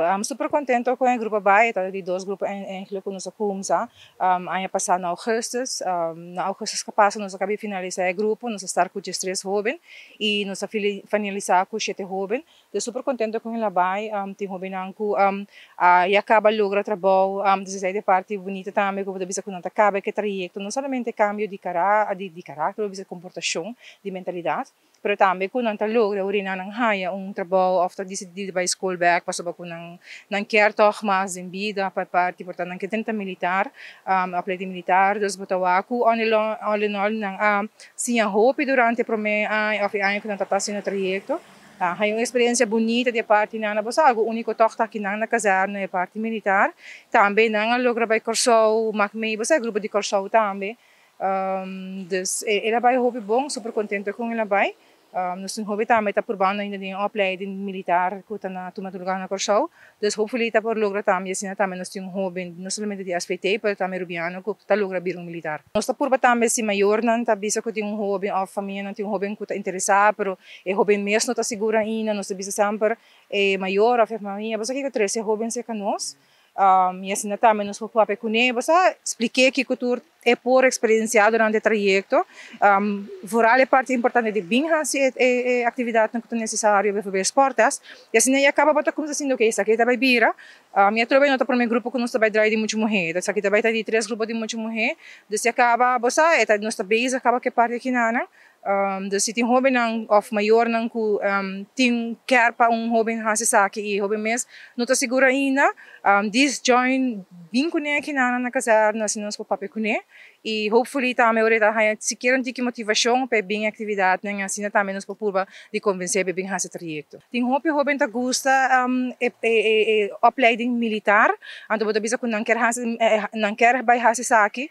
I'm super contento cu e grupo a bay, ta di dos grupo eigenlijk cu nos a cuminsa. Aña pasa na augustus, na augustus cu pasa nos a caba di finalisa e grupo, nos a start cu 13 hoben y nos a finalisa cu 7 hoben. Dus super contento cu el a bay, tin hobennan cu ya caba logra trabou, dus esey ta e parti bunita tambe cu bo ta bisa cu nan ta caba e trayecto, no solamente cambio di caracter, bisa comportacion, di mentalidad, pero tambe cu nan ta logra ora nan haya un trabou of ta decidi bay school back, pasobra cu nan kier toch mas den bida pa parti, portanto nan kier tenta militar, opleiding militar, dus bo ta wak cu all in all nan a siña hopi durante prome aña of aña cu nan ta haciendo trayecto. Hay un experiencia bunita di parti nan, bo sa, algo unico toch ta aki nan na kazerne e parti militar. Tambe nan a logra bay Corsou, maak mee, bo sa, grupo di Corsou tambe. Dus el a bay hopi bon, super contento cu el a bay. Nos tin hopi tambe ta probando ainda den opleiding militar cu ta na tuma lugar na Corsou. Dus hopefully ta por logra tambe, asina tambe nos tin un hoben, no solamente di SVT, pero tambe Rubiano cu ta logra bira un militar. Nos ta purba tambe si mayornan ta bisa cu tin un hoben of familianan tin un hoben cu ta interesa, pero e hoben mes no ta sigur ainda, nos ta bisa semper e mayor of e famia, bo sa kico, trece e hoben cerca nos. Y asina tambe nos por papia cune, bo sa, explica kico tur e por experiencia durante e trayecto. Vooral e parti importante di bin haci e actividad cu ta necesario, bijvoorbeeld sporttest. Y asina ya caba bo ta cuminsa sinti, ok, esaki ta bay bira. Y atrobe no ta prome grupo cu nos ta bay draai di mucha muhe. Esaki ta bay ta di tres grupo di mucha muhe. Dus ya caba, bo sa, e ta nos ta bezig caba cu e parti aki nan. Dus si tin hobennan of mayornan cu tin kier pa un hoben haci esaki y hoben mes no ta sigur ainda, dis join bin cune aki nan na kazerne, asina nos por papia cune. Y hopefully tambe ora ta haya sikiera un tiki motivacion pa bin actividadnan, asina tambe nos por purba di convence pa bin haci trayecto. Tin hopi hoben ta gusta e opleiding militar, anto bo ta bisa cu nan kier haci, nan kier bay haci esaki,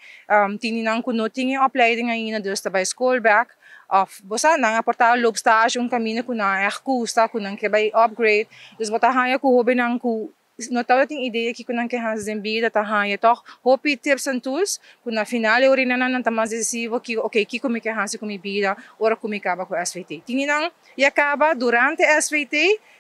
tin nan cu no tin e opleiding ainda, dus ta bay school back, of bo sa, nan a por ta loop stage un camino cu nan echt gusta, cu nan kier bay upgrade. Dus bo ta haya cu hobennan cu no tabatin idea kico nan kier haci den bida ta haya toch hopi tips and tools cu na final e ora nan ta mas decisivo cu, ok, kico mi kier haci cu mi bida ora cu mi caba cu SVT. Tin nan ya caba durante SVT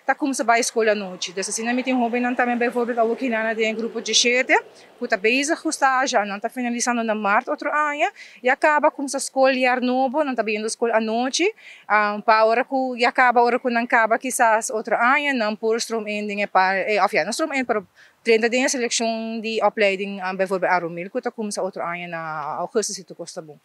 ta cuminsa bay school anochi. Dus asina mi tin hobennan tambe, bijvoorbeeld awor cu nan den grupo 17 cu ta bezig cu stage, nan ta finalisando na maart otro aña, ya caba cuminsa schooljaar nobo, nan ta bayendo school anochi, pa ora cu ya caba, ora cu nan caba kisas otro aña, nan por stroom in den e pa, of ja, no stroom in, pero drenta den seleccion di opleiding, bijvoorbeeld Arumil, cu ta cuminsa otro aña na augustus si tur cos ta bon.